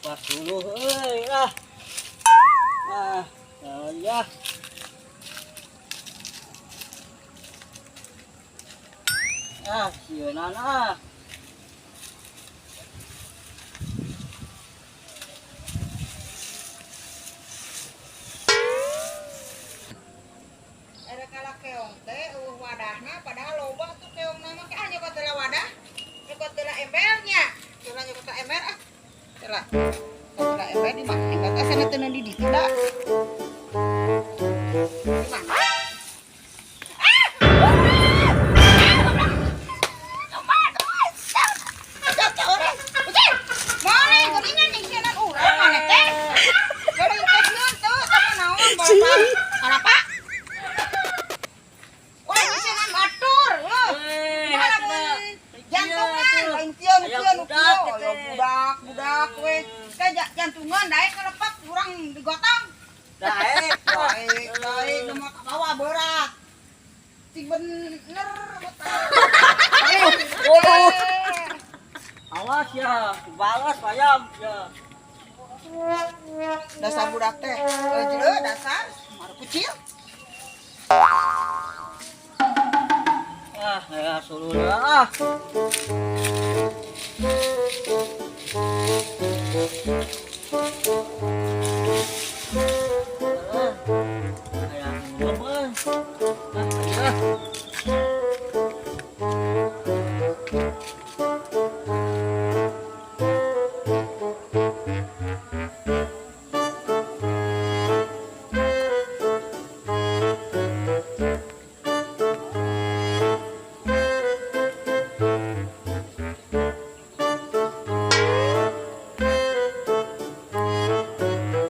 Lepas dulu euy ah. Ah, ya. Ah, sieunan ah. Ada kala keong teh eueuh wadahna padahal loba tuh keongna mah ah nyokot heula wadah. Nyokot heula embernya. Heula nyokot ember ah. Heula. Heula ember di mana? Ember teh sana teu di ditu da. Di mana? Budak-budak we ka jantungan daek kalepak urang digotong. Daek, daek, daek nu mah kabawa berat. Sing bener. Oh. Awas ya, balas ayam ya. Dasar budak teh, euy dasar maru kucil. Ah, ya suluh ah.